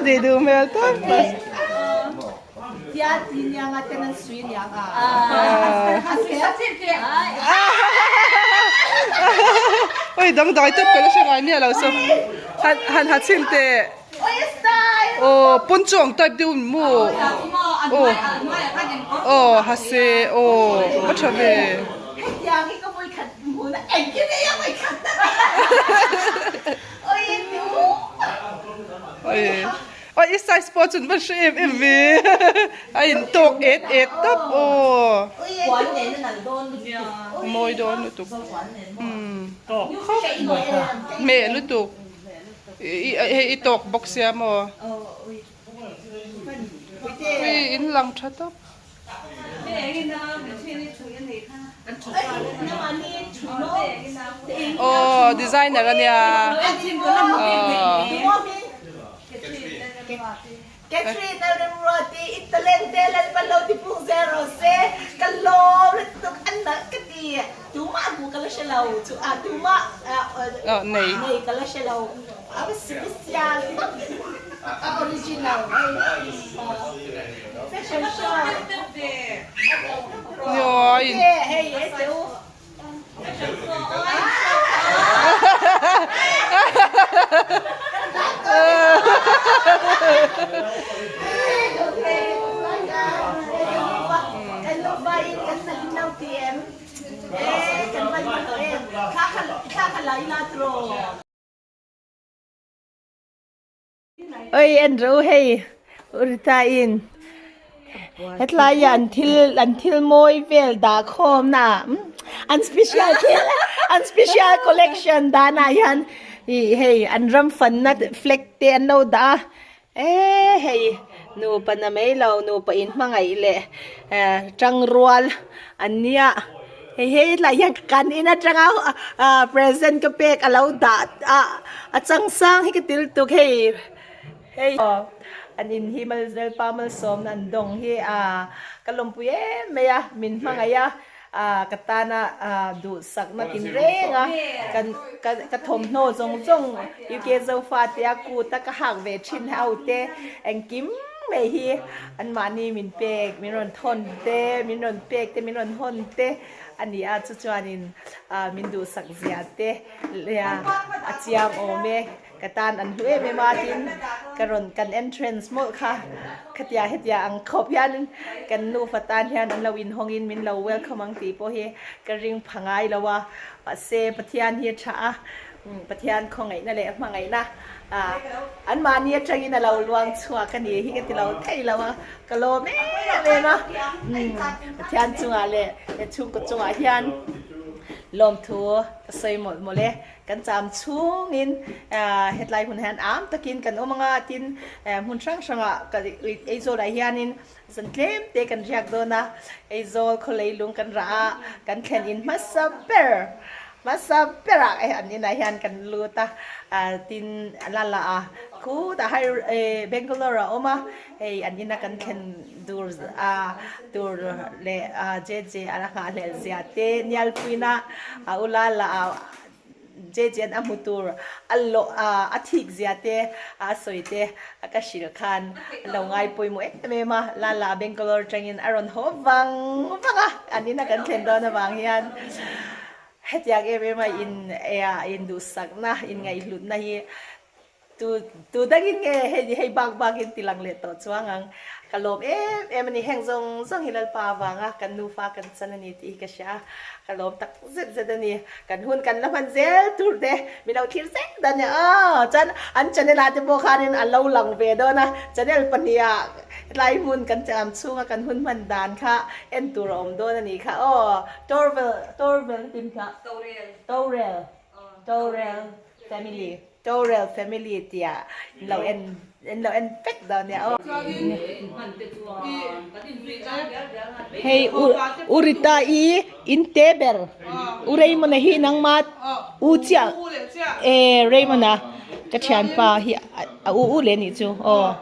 Ni duh hmel tawp mai. Oi dangdai tawp ka la hre ngai miah lo so han han ha chhin teh. Aw pawnchawng type deuh in maw aw aw ha se aw a tha ve. Aw i size pawh chu an va hre em em ve a in tawk et et tawp aw mawi dawn lutuk hmeh lutuk. Hei i tawk bawk sia maw? Ui in lang tha tawp. Aw designer ania. Catherine a remruati i talent te Lalpa lo ti pung zel rawh se ka lawm lutuk a nalh ka ti tumah hmuh ka la hre lo chu a tumah nei ka la hre lo a special tak a original fashion show hei he te u. Oi en ro hei Urita in hetlai ah an thil an thil mawi vel dah khawm na an special thil an special collection dan ah hian ih hei an ram fanna flag te an lo dah a eee hei nupa na mai lo nupa in hmangaih leh eh tangrual an nia hei hei tlai hian kan in atanga ah present ka pek a lo dah a a changsang hi ka til tuk hei hei an in hi Lalpa malsawmna an dawng hi ah ka lawmpui em mai a min hmangaih a ah ka tana ah duhsakna tin reng a kan ka ka thawmhnaw zawng zawng UK Zofa te a kut a ka hak ve thin ho te engkim mai hi anmahni min pek min rawn thawn te min rawn pek te min rawn hawn te a ni a chu chuanin ah min duhsak zia te leh a chiang awm e ka tan an hlu em em a tin ka rawn kan entrance mawlh kha khatia hetia ang khawp hian kan nufa tan hian an lo inhawngin min lo welcome ang tih pawh hi ka ring pha ngai lo a mahse Pathian hi a tha a Pathian khawngaihna leh hmangaihna ah anmahni atangin a lo luang chhuak a ni hi ka ti lo thei lo a ka lawm em em a Pathian chungah leh he chhungkaw chungah hian lawmthu ka sawi mawlh mawlh e. Kan cham chhungin hetlai hun hian am takin kan awm anga tin hmun hrang hrangah ka Aizawlah hianin zan tlem te kan riak dawn a, Aizawl khawlei lung kan rah a, kan thlen in hmasa ber hmasa berah an inah hian kan lut a, tin la la a khutah hai Bangalore ah a awm a, hei an ina kan thlen dur a tur leh JJ a la nghahhlelh zia te Nialpuina a u la la a JJ an a hmu tur a lawh a a thik zia te a sawi te a ka hrilh khan a lo ngai pawimawh em em a la la Bangalore atangin a rawn haw vang vang a an ina kan thlen dawn avang hian hetiang em em a in induhsakna inngaihhlutna hi Tu tu dangin nge hei hei bak bakin ti lang leh tawh chuang ang. Ka lawm em em a ni. Heng zawng zawng hi Lalpa avanga kan nufa kan chan a ni tih hi ka hria a. Ka lawm tak zet zet a ni. Kan hun kan la hman zel tur te min lo thlir zel dan nia aw. Chuan an channel ah te pawh khanin a lo lang ve dawn a. Channel pahniha tlai hmun kan cham chhunga kan hun hman dan kha en tur a awm dawn a nih kha aw. Torvel Torvel tin kha. Torel. Torel. Torel family. Torel family tia in lo en in lo en vek dawn nia aw. Hei u Rita i in te ber u Raymond a hi nangma u chiah e Raymond a ka thianpa hi a u u leh nih chu aw.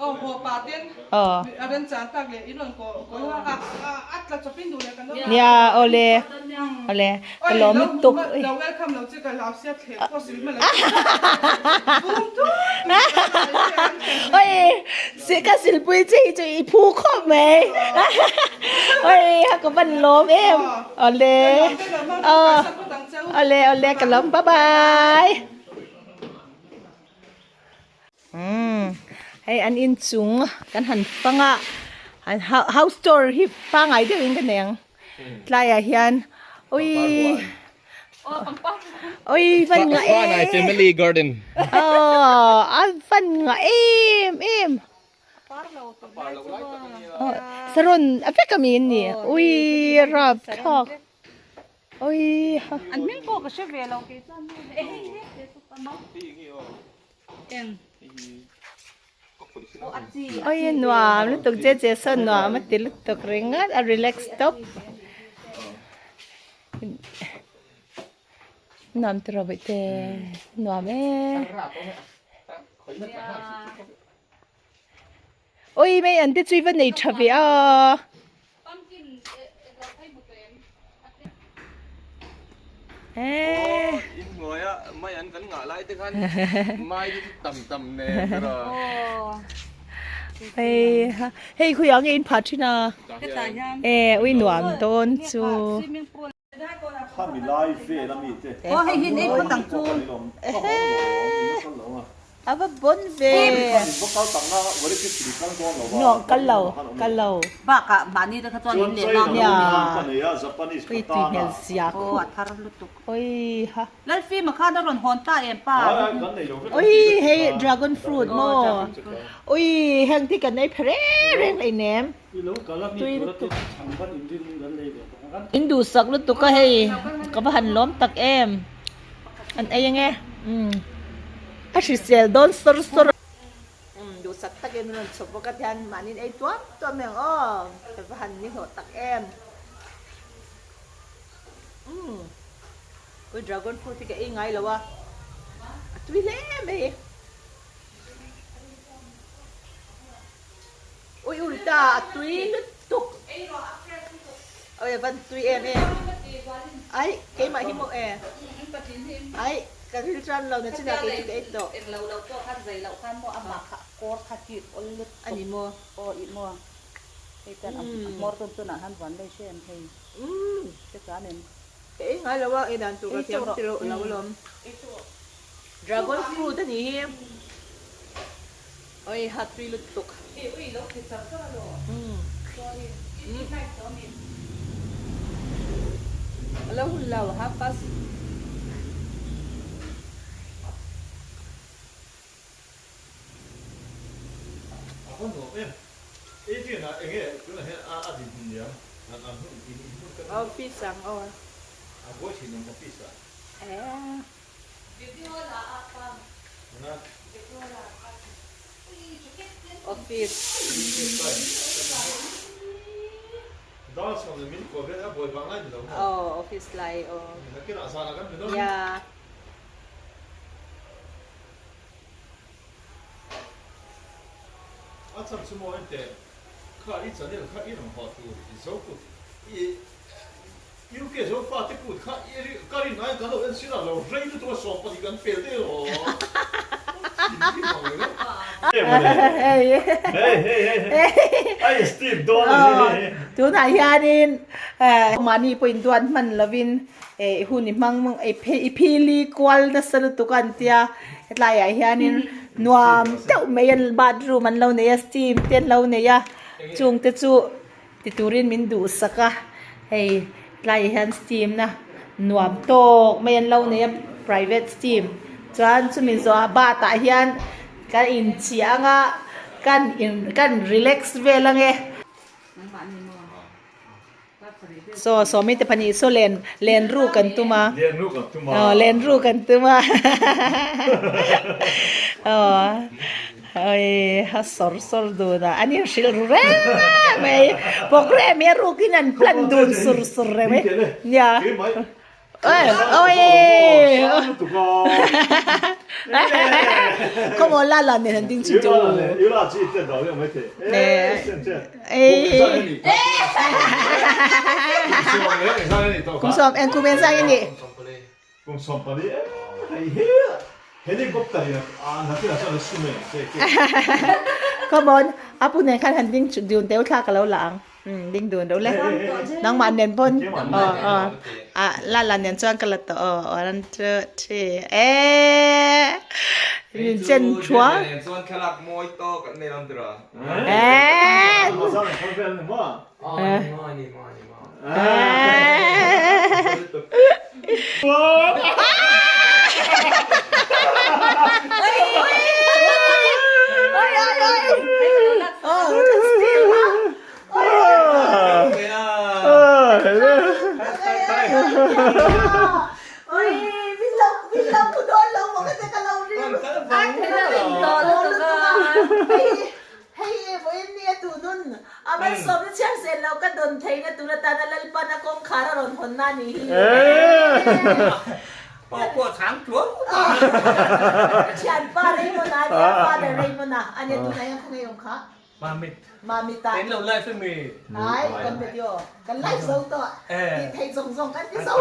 Aw haw pah ten Aw. A remchan tak leh in rawn kawh kawi a a a tla chawp in duh leh kan lo Nia awle awle ka lawm lutuk. Lo welcome lo che ka hlau sia thleh pawh si hma lo bum tut Oi si ka silpui che hi chu i phu khawp mai oi ha ka van lawm em awle aw awle awle ka lawm bye bye. Umm hei an inchung kan han fang a an house tour hi pangai deuhin ka nei ang tlaiah hian awii awii van ngah em Fanai family garden aw a van ngah em em saron a vek ami an ni awii rapthlak. Oi ha. An hming pawh ka hre ve lo kei chuan hei hei hei eng Oi nuam lutuk che che sawn nuam a ti lutuk ringawt a relax tawp. Nuam ti rawh bawih te nuam e. Oi mai an te chu i va nei tha ve a. In hnuaia mai an kan ngah lai te khan mai te chu tam tam nen ber a. Hei hei khawiah nge in phah thin a? E ui nuam dawn chu. Khami lai vel a mi te. Aw hei hi nei phawt ang chu. A va bon ve. No kal lo kal lo. Bakah mahni te kha chuan in leh nang. Nia. Pui tui hmel zia khu. Aw a thar lutuk. Oi ha. Lalfima khan a rawn hawn ta em pa. Oi hei dragon fruit maw. Oi heng te kan ei phe reng reng hleinem. Tui lutuk. In duhsak lutuk a hei ka va han lawm tak em. An ei ange umm a hrisel dawn sawr sawr a. Umm duhsak takin rawn chhawp bawk a tihian mahni in ei tuam tuam em aw ka va han ni hlawh tak em. Umm ui dragon fruit hi ka ei ngai lo a a tui hle mai. Ui ui ta a tui lutuk. Oi a van tui em em. Ai keimah hi maw e. Ai ka ril tan lo na chinah kei chu ka ei tawh. Eng lo lo pawh khan zei loh khan maw amah kha kawr kha kik awl lutuk. Ani maw. Aw ih maw. Hei chuan a hmawr tawn tawnah khan van lei hre em hei. Hre chuan em. Ka ei ngai lo a ei dan tur ka thiam ti lo alawm. Dragon fruit a nih hi. Oi ha tui lutuk. Ui ui lo ti char char alo. Sorry. I live tawh ami? Alo hun lo half past. A va nuam em. Adrian ah enge tunah hian a a din hmun niang an an hun in in hun ka Office ang aw. A buai thin ang office ah. Eh. Office. Aw office lai aw. Ya. UK zo fate kut kha i ri ka rin ai kan lo en sin a lo rei lutuk a 20 kan pel deuh aw thinrim ang lo Hei Hei Steve dawn a ni Tunah hianin mahni pawhin duat hman lovin hun i hmang i phili kual nasa lutuk a an tia hetlaiah hianin nuam deuh mai an bathroom an lo nei a steam te an lo nei a chungte chu Ti turin min duhsak a, hei tlaiah hian steam na nuam tawk mai an lo nei a private steam chuan chumi zawhah bath ah hian kan inchhiah ang a kan in kan relax vel ang e. Saw sawmi te pahnih saw len len ru kan tum a aw len ru kan tum a aw. Oi a sawr sawr dun a, an inhrilh ru reng a mai, programme hi a rukin an plan dun sur sur reng mai, nia. Oi oi. Come on la la nen han ding chin chu. Kum sawm en kum en sang ini. Kum 14 hei hi helicopter in a nakin ah chuan a sum em che che. Come on apu nen khan han ding dun teu thla ka lo la ang. Um ding dun deuh le. Nangmah nen pawn aw aw a la la nen chuan ka la tawh aw 1 2 3 eh min chen thua. Chuan thlalak mawi tawk an nei lo tura. Eh. Hei e vawiin ni a tu nun a malsawmna chhiar zel lo ka dawn theihna tur atana Lalpan a kawngkhar a rawn hawn na ni hi. Pawh pawh chhang tluang ta. Ka thianpa Raymond a nia, Father Raymond a ania tunah hian khawnge awm kha? Mamit. Mamit ah. Kan lo live emi? Ai kan video kan live zo tawh. Tih theih zawng zawng kan ti zo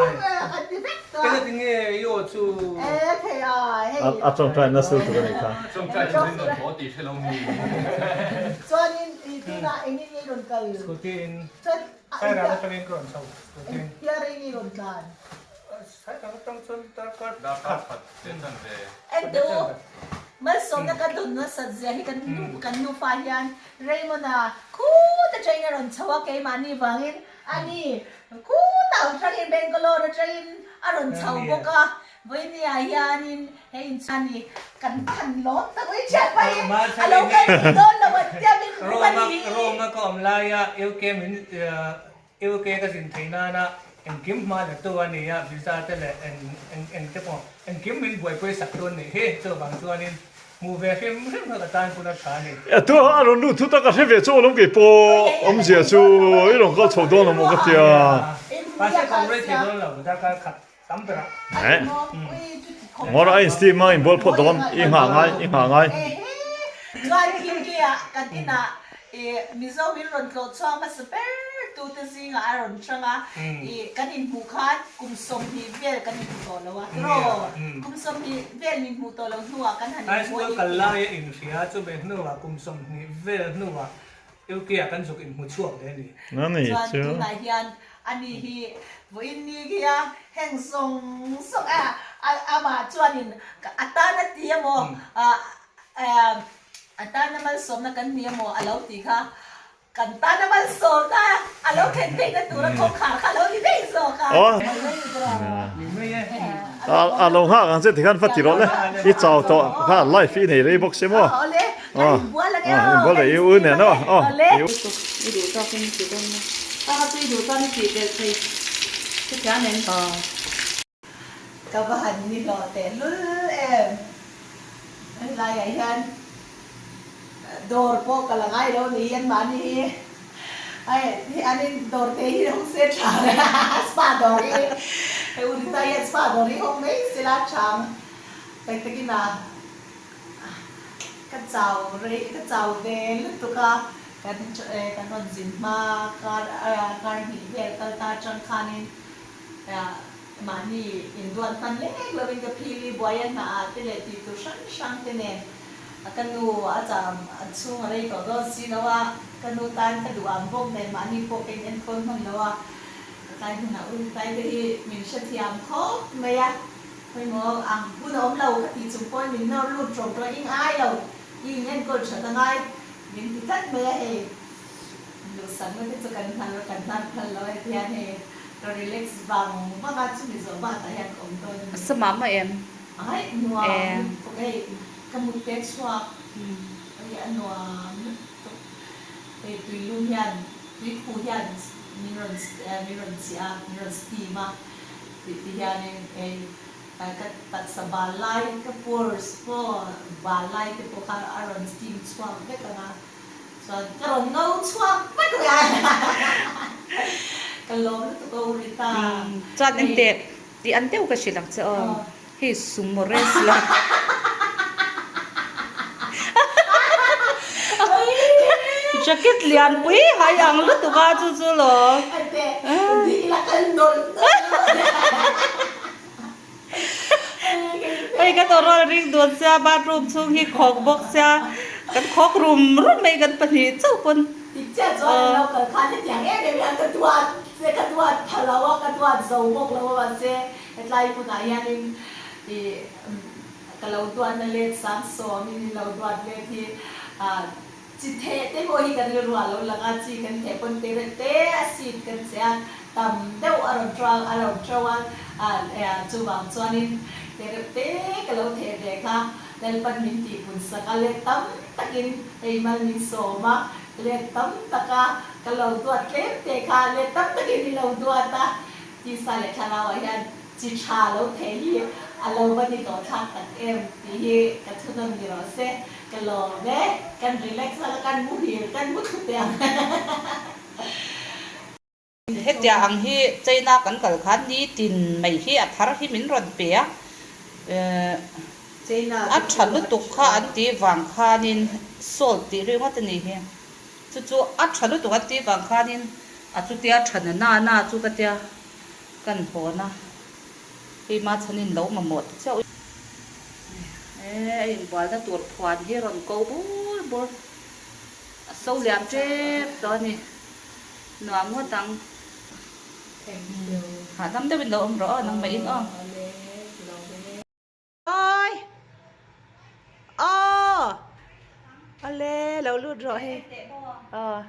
kan ti vek tawh. Eng ati nge i aw chu? E thei a hei. A tawngtai nasa lutuk a nih kha. Tawngtai chu min rawn haw tih hre lo mi. Chuanin i tunah engin nge i rawn kal? Scooty in. Chuan Sairang atangin ka rawn chho scooty in. Hiar eng i rawn tlan? Sairang atang chuan darkar Darkar khat leh chan ve. Ente u, malsawmna ka dawn nasat zia hi kan nu kan nufa hian Raymond-a khut atangin a rawn chho a, keimahni vangin ani khutah atangin Bangalore atangin a rawn chho bawk a, Vawinia hianin hei inchhuani kan han lawm tak mai thian pa hi a lo kal duh dawn lo an tia min hmuh a ni. Rome-a ka awm laia UK min UK ka zin theih nana engkim hma la tu a ni a, visa te leh eng eng eng te pawh engkim min buaipui sak tu a nih hi, chuvang chuanin hmuh ve hrim hrim kha ka tan pun a tha a ni. E tu a rawn lut thut a ka hre ve chu alawm kei pawh awmzia chu i rawn kal chho dawn awm aw ka tia. Mahse ka awm rei thei dawn lo, darkar khat tam berah. Eh ngawr a in steam a in bual phawt dawn i nghah ngai i nghah ngai. Chuan UK ah kan inah I Mizo min rawn tlawh chhuak hmasa ber tute zingah a rawn hrang a, i kan inhmuh khan kum 20 vel kan inhmu tawh lo a, tiraw? Kum 20 vel min hmuh tawh lo hnuah kan han High inhmu school a ni kal tih. laia inhria chumi hnuah kum 20 vel hnuah UK ah kan zuk inhmu chhuak leh a ni. A ni Chuan chu. tunah hian ani hi vawiin ni hi a heng zawng zawng a, amah chuanin a tan a ti emaw, A tana malsawmna kan ni emaw a lo tih kha kan tana malsawmna a lo thlen theihna tura kawngkhar kha a lo ni daih zawk a. A lo nghak ang che tikhan va ti rawh le, i chau tawh kha life i nei rei bawk si maw. Awle, kan inbual ang e aw. Inbual leh i u nen aw. Awle. I duh tawkin i ti dawn nia. A ka chu i duh chuan i tih belh thei chutiang em? Ka va han ni hlawh tehlul em. Helaiah hian dawr pawh ka la ngai lo ni hian mahni hi hei an in dawr te hi hawng se tha spa dawr hi hei u Rita hian spa dawr hi hawng mai sela chang tak takin a ka chau rei ka chau ve lutuk a kan kan rawn zin hma kar kar hnih vel kal ta atang khanin Mahni induan hman lek lovin ka phil i buai a hna ah te leh tih tur hrang hrang te nen ka nu a cham a chhung a rei tawh dawn si lo a, ka nu tan ka duh ang bawk nen mahni pawh ka in enkawl hman lo a, ka tlai hunah u tlai te hi min hrethiam khawp mai a, pawimawh ang hun a awm lo ka tih chung pawhin min nawr lut tawng tawng ing ai lo, i in enkawl that a ngai min ti tlat mai a hei. Duhsakna te chu kan hnar kan hnar phal lo e tihian hei ka relax vang vang a chumi zawh bakah hian ka awm dawn a ni. Sama mah em? Aih nuam lutuk hei ka mut te chhuak hei a nuam lutuk hei tui lum hian tui khu hian min rawn min rawn chiah a min rawn steam a tih ti hianin hei ka taksa bal lai ka pores pawh bal lai te pawh kha a rawn steam chhuak vek ang a. Chuan ka rawn ngo chhuak vek rih a, ka lawm lutuk a u Rita. Chuan engteh? Tih an deuh ka hrilh ang che aw. Hei sumo wrestler. Jacket lian pui hai ang lutuk a chu chu lo. Hei kan awrawl ring dun sia bathroom chhung hi khawk bawk sia kan khawk rum rum mai kan pahnih chauh pawn. Tikchiah chuan an lo kal khan hetiang em em hian ka duat che ka duat pha lo a ka duat zo bawk lo a mahse hetlai hmunah hianin ih ka lo duatna let sang sawmin in lo duat let hi ah Chi theh te pawh hi kan rilru ah lo lang a, chi kan theh pawn te reuh te a seat kan che a, tam deuh a rawn ṭuang a rawn ṭo a, chuvang chuanin te reuh te ka lo theh ve kha Lalpan min tihpun sak a, let tam takin hei mal min sawm a, let tam taka ka lo duat tlem te kha let tam takin i lo duat a, tisa leh thlarau ah hian chi ṭha lo theh hi a lo va ni tawh thlak tak em tih hi ka thunawn ni rawh se. Ka lawm e, kan relax a kan muhil kan mu thlu teh ang. Hetia ang hi China kan kal khan nitin mai hi a thar hi min rawn pe a, a tha lutuk kha an ti vang khanin salt tih ringawt a nih hi, chu chu a tha lutuk an ti vang khanin a chutia tha na na na chu ka tia kan hawn a, hei ma chhanin lo mamawh ta chiah. E a inbualna tur phuan hi rawn ko bur bur a so liam tep tawh a ni nuam ngawt ang hahdam deuhin lo awm rawh aw nangmah in aw. Awi aw ale lo lut rawh hei aw.